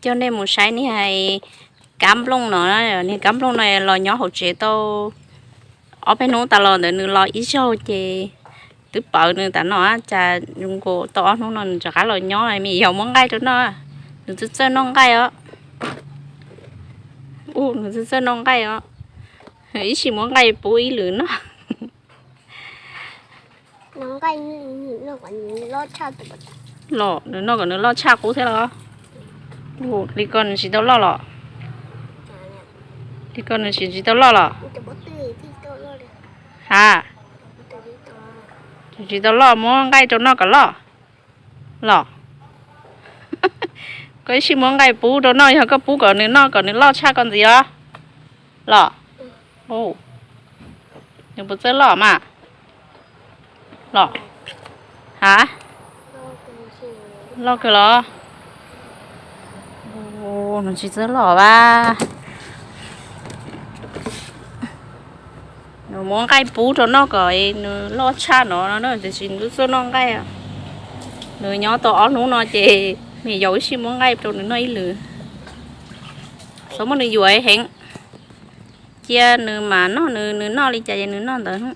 Coj nej mus saib niag kab nplooj no, niag kab nplooj no los nyob hauv tsev tau ob peb hnub tas los ntawd nws los ib zaug ces twb pawv nws tas no, cas zoo nkaus tau ob hnub no nws rov qab los nyob. Me yog muab nqaij rau noj, nws txawj txawj noj nqaij os. Ub, nws txawj txawj noj nqaij os. Ib sij muab nqaij pub ib lwm noj. Los nws noj kom nws loj tshaj qub thiab los? Li ko nws tsis tau loj los? Li ko nws tsis, tsis tau loj los? Ha, tsis tau loj, muab nqaij rau noj kom loj los? Koj ib sij muab nqaij pub rau noj, yog koj pub kom nws noj kom nws loj tshaj koj ntxiv os los? Nws puas txawj loj mas? Los? Ha, loj kawg los? Nws tsis txawj loj a. Nws muab nqaij pub rau noj kom nws loj tshaj no no, tiam sis nws txawj noj nqaij. Nws nyob tau ob hnub no ces me yau ib sij muab nqaij rau nws noj ib lwm. Txhob muab nws yuam heev, cia nws mas noj, nws noj li cas ces nws noj ntawd.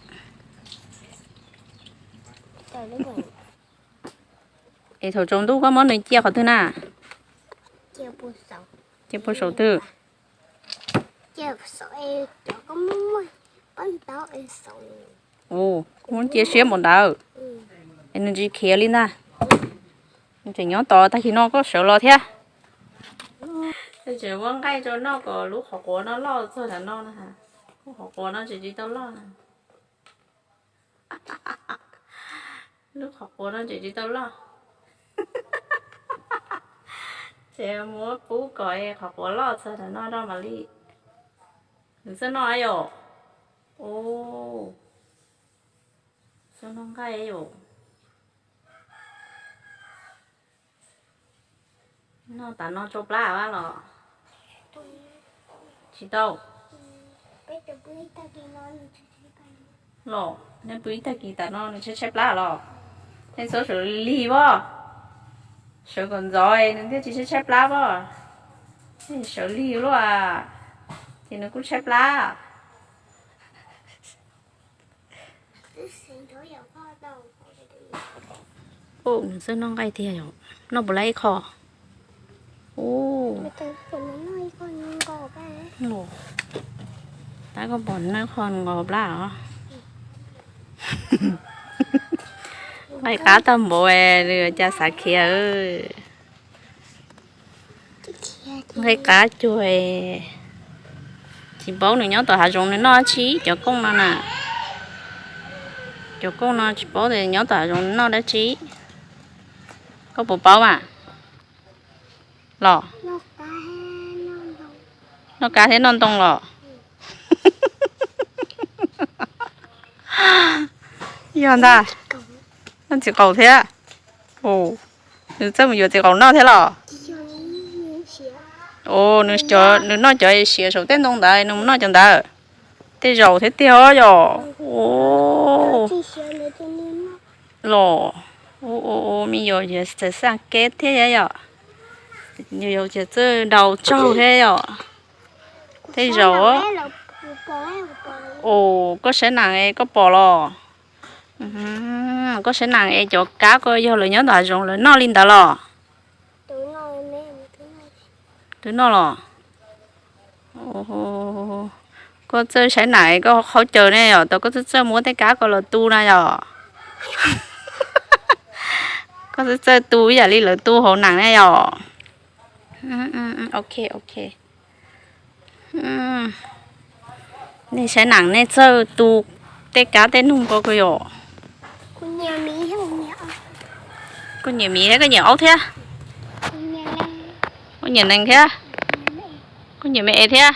Es thaum tsaus ntuj koj muab nws cia qhov twg na? Cia puag saum twg? Cia siab npaum ntawd, es nws tsis khiav li ntag. Nws tseem nyob tos, tag kis no koj sawv los thiab. Tseem muab nqaij rau noj kom lub qhov quav no loj txog ntawm no na. Lub qhov quav no tseem tsis tau loj na. Lub qhov quav no tseem tsis tau loj. Ces muab pub kom qhov quav loj txog ntawm no rau mam li. Nws txawj noj yom? Ub, txawj noj nqaij yom? Noj tas no tsau plab los? Tsis tau. Los nej pw ib tag kis tas no nws tshaib tshaib plab los? Nej txhob sawv lig lig as, sawv kom ntxov nws thiaj tsis tshaib tshaib plab as. Nej sawv lig luaj ces nws kuj tshaib plab. Nws txawj noj nqaij tiag yom? Noj puas laib ib qho? Ub, tab koj pom noj ib qho nqos plab os. Nqaij qab tag npaum, cas xav khiav. Nqaij qab cuag. Tsis paub nws nyob tom hav zoov nws noj dab tsi cov kooj no na. Cov kooj no tsis paub tias nyob tom hav zoov nws noj dab tsi. Koj puas paub mas? Los? Noj kab thiab noj ntoo los? Yog ntag. Noj txiv qaum thiab. Nws txawj mus yuav txiv qaum noj thiab los? Nws noj cov siav saum tej ntoo ntawd nws mus noj cov ntawd. Tej zaum thiab tiag yom? Los? Me yau txawj xaj keb thiab yom? Yau txawj nrau tsaug thiab yom? Tej zaum. Koj saib nas es koj pom los? Koj saib nas es cov kab ko yog lawv nyob tom hav zoov lawv noj li ntawd los? Twb noj los? Koj txawj saib nas koj qhaub caws ne yom, tau koj txawj txawj muab tej kab ko los tu na yom? Koj txawj txawj tu ib yam li lawv tu hauv nas ne yom? Ok, ok. Nej saib nas nej txawj tu tej kab tej noog ko yom? Koj nyiam miv thiab koj nyiam aub thiab? Koj nyiam nees thiab? Koj nyiam me es thiab?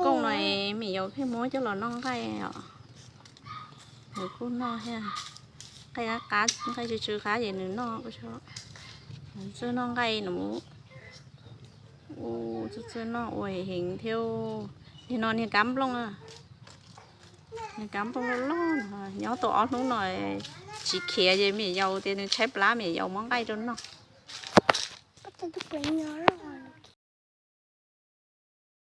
Kooj no me yau pheej muab coj los noj nqaij os. Nws kuj noj thiab. Nqaij qab, nqaij tsw tsw qab ces nws noj. Nws txawj noj nqaij no. Ua txawj txawj noj ua heev thiab. Nim no niag kab nplooj, niag kab nplooj loj loj no nyob tau ob hnub no tsis Tsis khiav ces me nyuam yaus tias nws tshaib plab, me nyuam yaus muab nqaij rau noj.